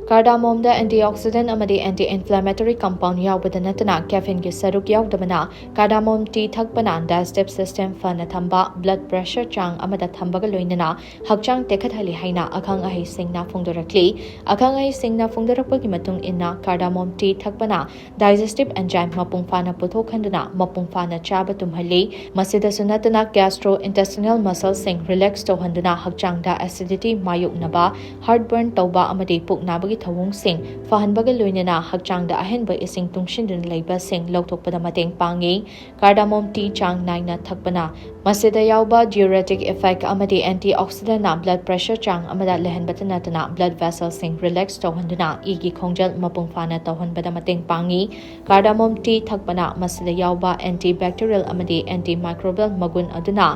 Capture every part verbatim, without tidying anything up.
Cardamomꯗ antioxidant ꯑꯃꯗꯤ anti-inflammatory compound ꯌꯥꯎꯕꯗ ꯅꯠꯇꯅ caffeineꯒꯤ ꯁꯔꯨꯛ ꯌꯥꯎꯗꯕꯅ cardamom tea ꯊꯛꯄꯅ digestive system ꯐꯅ ꯊꯝꯕ, blood pressure ꯆꯥꯡ ꯑꯃꯗ ꯊꯝꯕꯒ ꯂꯣꯏꯅꯅ ꯍꯛꯆꯥꯡ ꯇꯦꯛꯈꯠꯍꯜꯂꯤ ꯍꯥꯏꯅ ꯑꯈꯪ ꯑꯍꯩꯁꯤꯡꯅ ꯐꯣꯡꯗꯣꯔꯛꯂꯤ꯫ ꯑꯈꯪ ꯑꯍꯩꯁꯤꯡꯅ ꯐꯣꯡꯗꯣꯔꯛꯄꯒꯤ ꯃꯇꯨꯡ ꯏꯟꯅ cardamom tea ꯊꯛꯄꯅ digestive enzyme ꯃꯄꯨꯡ ꯐꯥꯅ ꯄꯨꯊꯣꯛꯍꯟꯗꯨꯅ ꯃꯄꯨꯡ ꯐꯥꯅ ꯆꯥꯕ ꯇꯨꯝꯍꯜꯂꯤ꯫ ꯃꯁꯤꯗꯁꯨ ꯅꯠꯇꯅ gastrointestinal muscleꯁꯤꯡ relax ꯇꯧꯍꯟꯗꯨꯅ ꯍꯛꯆꯥꯡꯗ acidity ꯃꯥꯌꯣꯛꯅꯕ, heartburn ꯇꯧꯕ ꯑꯃꯗꯤ ꯄꯨꯛ ꯅꯥꯕꯒꯤ ꯊꯧꯑꯣꯡꯁꯤꯡ ꯐꯍꯟꯕꯒ ꯂꯣꯏꯅꯅ ꯍꯛꯆꯥꯡꯗ ꯑꯍꯦꯟꯕ ꯏꯁꯤꯡ ꯇꯨꯡꯁꯤꯟꯗꯨꯅ ꯂꯩꯕꯁꯤꯡ ꯂꯧꯊꯣꯛꯄꯗ ꯃꯇꯦꯡ ꯄꯥꯡꯏ꯫ Cardamom tea ꯆꯥꯡ ꯅꯥꯏꯅ ꯊꯛꯄꯅ ꯃꯁꯤꯗ ꯌꯥꯎꯕ diuretic effect ꯑꯃꯗꯤ antioxidantꯅ blood pressure ꯆꯥꯡ ꯑꯃꯗ ꯂꯩꯍꯟꯕꯇ ꯅꯠꯇꯅ blood vesselꯁꯤꯡ relax ꯇꯧꯍꯟꯗꯨꯅ ꯏꯒꯤ ꯈꯣꯡꯖꯦꯜ ꯃꯄꯨꯡ ꯐꯥꯅ ꯇꯧꯍꯟꯕꯗ ꯃꯇꯦꯡ ꯄꯥꯡꯏ꯫ Cardamom tea ꯊꯛꯄꯅ ꯃꯁꯤꯗ ꯌꯥꯎꯕ antibacterial ꯑꯃꯗꯤ antimicrobial ꯃꯒꯨꯟ ꯑꯗꯨꯅ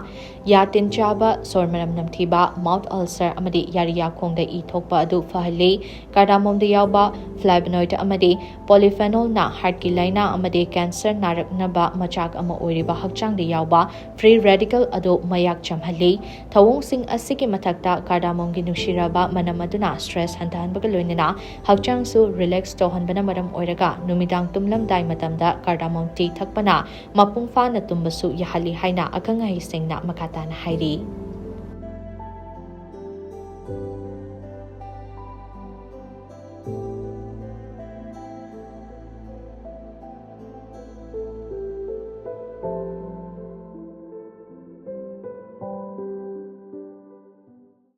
ꯌꯥ ꯇꯤꯟ ꯆꯥꯕ, ꯁꯣꯔ ꯃꯅꯝ ꯅꯝꯊꯤꯕ, mouth ulcer ꯑꯃꯗꯤ ꯌꯥꯔꯤꯌꯥꯈꯣꯡꯗ ꯏ ꯊꯣꯛꯄ ꯑꯗꯨ ꯐꯍꯜꯂꯤ꯫ Cardamomꯗ ꯌꯥꯎꯕ flavonoid ꯑꯃꯗꯤ polyphenolꯅ heartꯀꯤ ꯂꯥꯏꯅꯥ ꯑꯃꯗꯤ cancer ꯅꯥꯔꯛꯅꯕ ꯃꯆꯥꯛ ꯑꯃ ꯑꯣꯏꯔꯤꯕ ꯍꯛꯆꯥꯡꯗ ꯌꯥꯎꯕ free radical ꯑꯗꯨ ꯃꯌꯥꯛ ꯆꯝꯍꯜꯂꯤ꯫ ꯊꯧꯑꯣꯡꯁꯤꯡ ꯑꯁꯤꯒꯤ ꯃꯊꯛꯇ cardamomꯒꯤ ꯅꯨꯡꯁꯤꯔꯕ ꯃꯅꯝ ꯑꯗꯨꯅ stress ꯍꯟꯊꯍꯟꯕꯒ ꯂꯣꯏꯅꯅ ꯍꯛꯆꯥꯡꯁꯨ relax ꯇꯧꯍꯟꯕꯅ ꯃꯔꯝ ꯑꯣꯏꯔꯒ ꯅꯨꯃꯤꯗꯥꯡ ꯇꯨꯝꯂꯝꯗꯥꯏ ꯃꯇꯝꯗ cardamom tea ꯊꯛꯄꯅ ꯃꯄꯨꯡ ꯐꯥꯅ ꯇꯨꯝꯕꯁꯨ ꯌꯥꯍꯜꯂꯤ ꯍꯥꯏꯅ ꯑꯈꯪ ꯑꯍꯩꯁꯤꯡꯅ ꯃꯈꯥ ꯇꯥꯅ ꯍꯥꯏꯔꯤ꯫